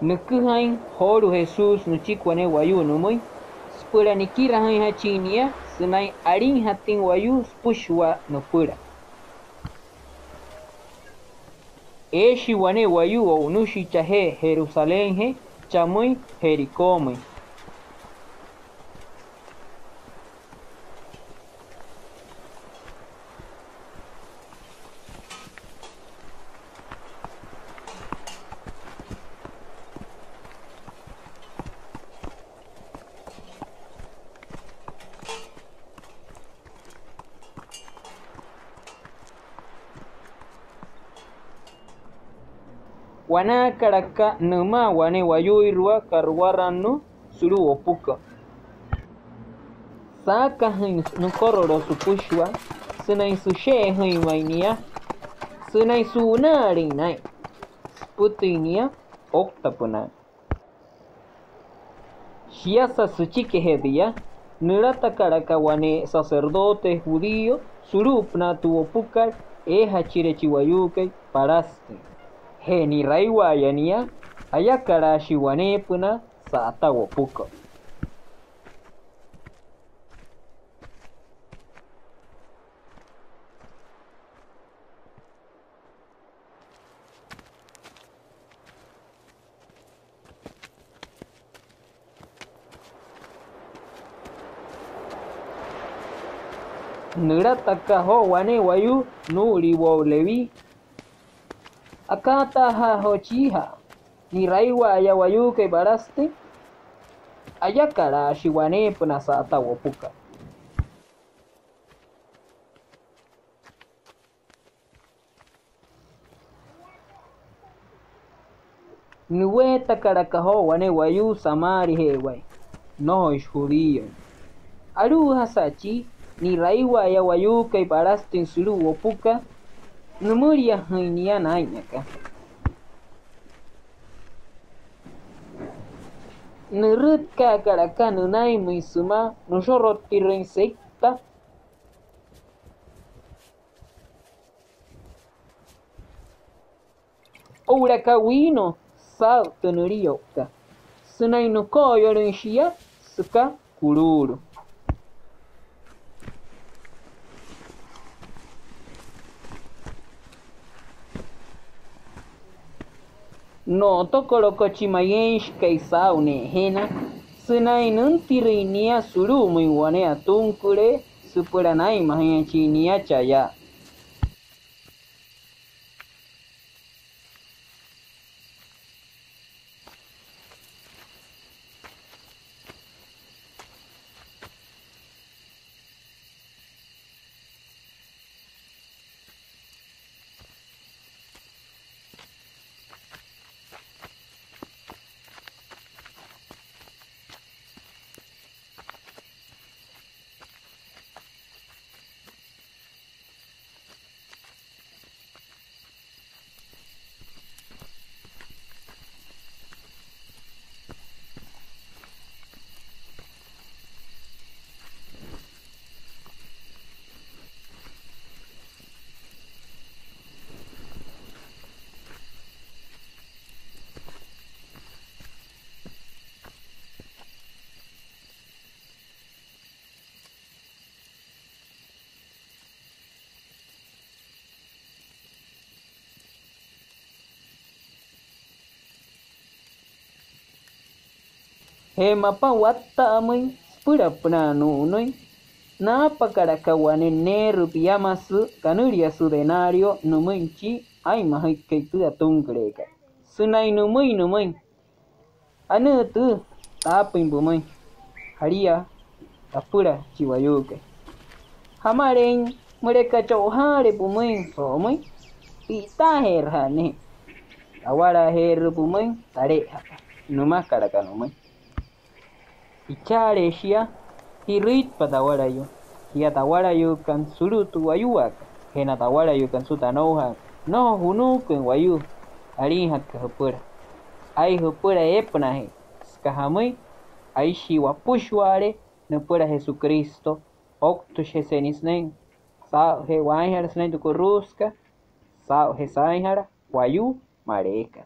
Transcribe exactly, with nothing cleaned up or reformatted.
Nüküjain joolu'u Jesús nüchiki wane wayuu nümüin süpüla nikirajüinjachin nia sünain alinjatüin wayuu süpüshua nüpüla. Eeshi wane wayuu o'unüshi chajee Jerusalénjee chamüin Jericómüin. Wanaakalaka nümaa wane wayuuirua ka'ruwarannuu sulu'u wopukot. Saakajüin nükorolo süpüshua sünain süshe'ejüin ma'i nia, sünain su'unaalüin naa'in süpütüin nia ouktapünaa. Shiasa süchikijee tia, nülatakalaka wane sacerdote judío sulu'upünaa tü wopukat eejachire chi wayuukai palastüin. Je ni'raiwa'aya nia, ayakalaashi waneepünaa sa'ata wopukot. Nülataka joo wane wayuu nuu'uliwo'u Leví. Akaataaja'a joo chiija'a, ni'raiwa'aya wayuukai palastüin, ayakalaashi waneepünaa sa'ata wopukat. Nüweetakalaka joo wane wayuu Samariaje'ewai, nnojoishi judíoin. Alu'ujasa chi ni'raiwa'aya wayuukai palastüin sulu'u wopukat, nümüliajüin nia naa'inyaka. Nürütkaakalaka nünainmüin sümaa nüshorottirüin seita oo'ulaka wiino saa'u tü nülio'ukat sünain nüko'oyolüin shia süka kuluulu. No'otokoloko chi mayeenshikai saa'u ne'ejena sünain nüntirüin nia sulu'umüin wane atunkülee süpüla naa'inmajüinjachin nia cha'aya. Je mapa watta'amüin süpülapünaa nu'unüin, naapakalaka wane neerü piamasü kanüliasü denario nümüin chi aa'inmajüikai tü atunküleekat sünain nümüin nümüin: Anuu tüü taapüin pümüin jalia tapüla chi wayuukai. Jamaleein müleka cho'ujaale pümüin so'omüin, pi'itaajeerüja'a ne'e. Tawalaajeerü pümüin tale'ejapa, nümakalaka nümüin. Ichaalee shia, ji'rüitpa tawalayuu. Jia tawalayuukana sulu'u tü wayuwaakat je na tawalayuukana sulu'u tü anoujaakat. Nnojo junuukuin wayuu alinjatkat jüpüla. Ai jüpüla eepünaajee, süka jamüin, aishii wapüshua'ale nüpüla Jesucristo. Ouktüshijese nia sünain saa'ujee waainjala sünain tü kuruusakat, saa'ujee saainjala wayuu maleeka.